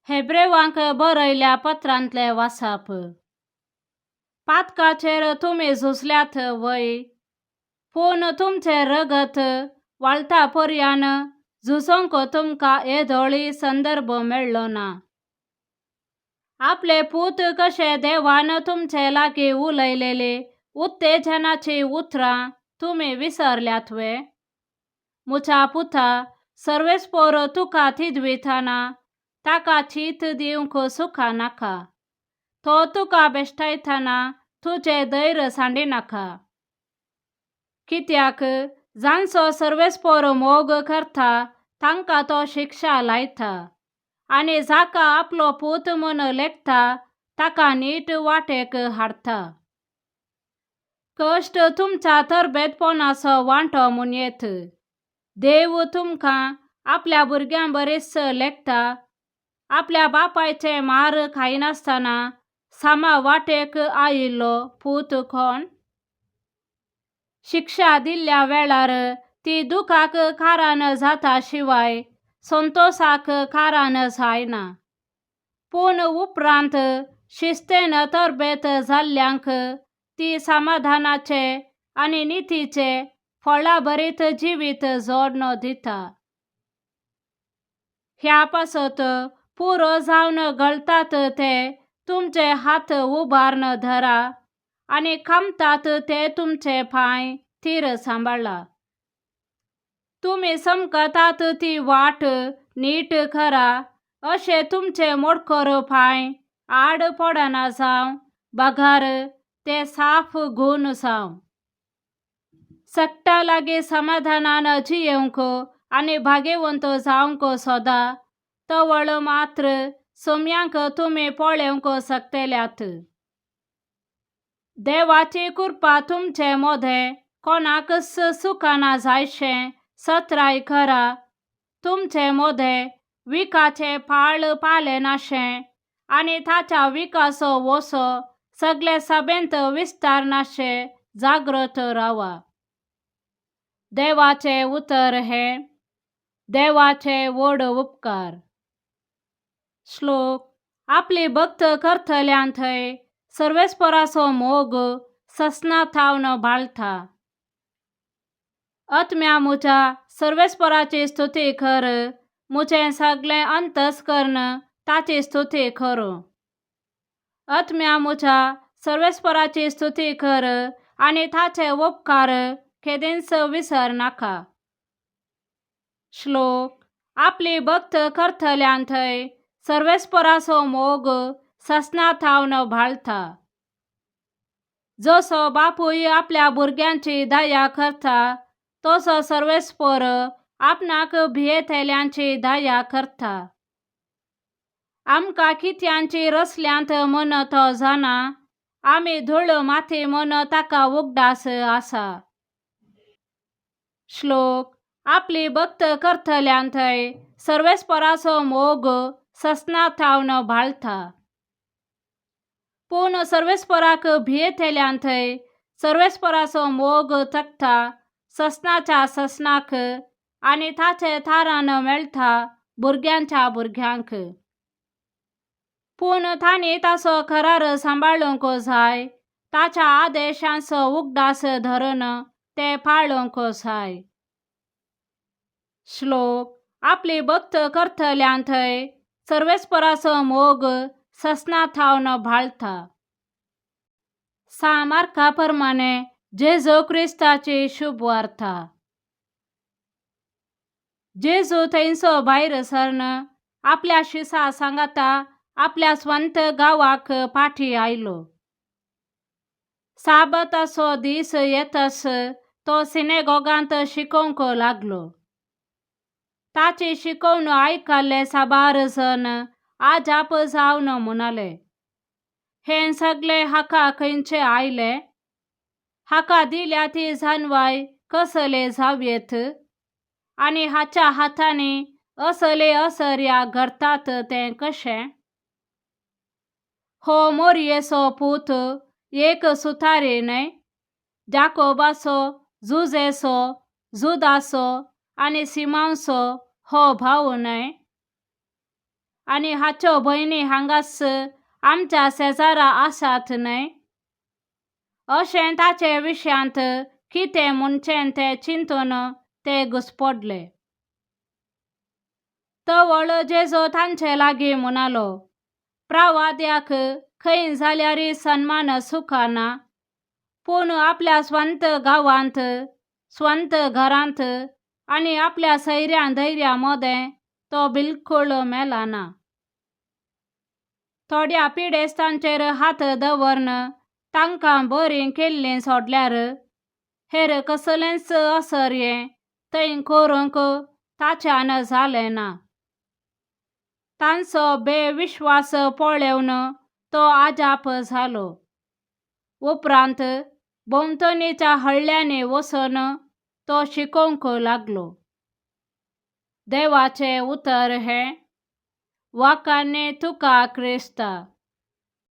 हेब्रेवांक बरयल्या पत्रांतलें वाचप. पातकाचेर तुमी झुजल्यात वय, पूण तुमचें रगत वाळटा पर्यान झुजोंक तुमकां येदोळी संदर्भ मेळ्ळो ना. आपले पूत कशे देवान तुमचे लागीं उलयलेली उत्तेजनाचीं उतरां तुमी विसरल्यात वे? म्हज्या पुता, सर्वेस्पोर तुका तिदविताना ताका चीत दिवंक सुखा नाका. तो तुका बेश्टायतना तुजें धैर्य सांडिनाका. कित्याक जांचो सर्वेस्पोर मोग करता तांकां तो शिक्षा लायता आनी जाका आपलो पूत म्हूण लेखता ताका नीट वाटेक हाडटा. कश्ट तुमच्या तरबेतपणाचो वांटो म्हूण येत. देव तुमकां आपल्या भुरग्यां बरीच लेखता. आपल्या बापायचे मार खायनासतना सामा वाटेक आयिल्लो पूत कोण? शिक्षा दिल्ल्या वेळार ती दुखाक कारण जाता शिवाय संतोशाक कारण जायना. पूण उपरांत शिस्तेन तरबेत जाल्ल्यांक ती समाधानाचे आनी नितीचे फळाभरीत जिवीत जोडणो दिता. ह्या पासत पुरो जावन गळटात ते तुमचे हात उबारून धरा आनी खामतात ते तुमचे पांय थीर सांबाळा. तुमी समकतात ती वाट नीट करा, अशे तुमचे मोडकर पांय आड पडना जावं, बगर ते साफ गूण जावं. सगटा लागीं समाधानान जियेवंक आनी भाग्यवंत जावंक सोदा, तवळ मात्र सोम्यांक तुमी पळोवंक शकतल्यात. देवाची कृपा तुमचे मदें कोणाकच सुखाना जायशें सत्राय करा. तुमचे मदें विखाचें पाळ पालेनाशें आनी ताच्या विकासो वसो सगळे सभेंत विस्तारनाशें जागृत रावा. देवाचें उतर हें देवाचे व्हड उपकार. श्लोक. आपली भक्त करतल्यान थंय सर्वेस्पराचो मोग ससना थावन बाळटा. आत्म्या म्हज्या, सर्वेस्पराची स्तुती कर. म्हजें सगळें अंतस्कर्ण ताची स्तुती करूं. आत्म्या म्हज्या, सर्वेस्पराची स्तुती कर आनी ताचे उपकार केदींच विसर नाका. श्लोक. आपली भक्त करतल्यान थंय सर्वेस्पराचो मोग ससना थावन भाळटा. जसो बापूय आपल्या भुरग्यांची दया करता तसो सर्वेस्पर आपणाक भियेतल्यांची दया करता. आमकां कित्यांची रचल्यांत म्हूण तो जाणा, आमी धूळ माती म्हूण ताका उगडास आसा. श्लोक. आपली भक्त करतल्यान थंय सर्वेस्पराचो मोग ससना थावन भाळटा. पूण सर्वेस्पराक भियेतल्यान थंय सर्वेस्पराचो मोग तकता ससनाच्या ससनाक आनी ताचे थारान मेळटा भुरग्यांच्या भुरग्यांक. पूण तांणी ताचो करार सांबाळूंक जाय, ताच्या आदेशांचो उगडास धरून ते पाळूंक जाय. श्लोक. आपली भक्त करतल्यान थंय सर्वेस्पराचो मोग ससना थावन भाळटा. सा मार्का प्रमाणे जेजू क्रिस्ताची शुभ वार्ता. जेजू थंयचो भायर सरन आपल्या शिसा सांगाता आपल्या स्वंत गांवाक फाटी आयलो. साबताचो दीस येतच तो सिनेगोगांत शिकोवंक लागलो. ताची शिकवण आयकल्ले साबार जण आजाप जावन म्हणाले, हें सगळें हाका खंयचें आयलें? हाका दिल्या ती जाणवाय कसले जावयेत आनी हाच्या हातांनी असले असर्या घडटात तें कशें? हो मोरयेचो पूत एक सुतारी न्हय? जाकोबाचो, जुजेचो, जुदाचो आनी सिमांवचो हो भाव न्हय? आनी हाच्यो भयणी हांगाच आमच्या शेजारा आसात न्हय? अशें ताचे विशयांत कितें म्हणचें तें चिंतून ते घुस्पडले. तवळ जेजू तांचे लागीं म्हणालो, प्रवाद्याक खंय जाल्यारय सन्मान सुखना, पूण आपल्या स्वंत गांवांत, स्वंत घरांत आनी आपल्या सैऱ्यां धैर्या मदें तो बिलकूल मेळना. थोड्या पिडेस्तांचेर हात दवरन तांकां बरीं केल्लीं सोडल्यार हेर कसलेंच असर्यें थंय करूंक ताच्यान जालें ना. तांचो बेविश्वास पळोवन तो अजाप जालो. उपरांत भोंवतणीच्या हळ्ळ्यांनी वचून तो शिकोवंक लागलो. देवाचें उतर हें. वाखाणणी तुका क्रिस्ता.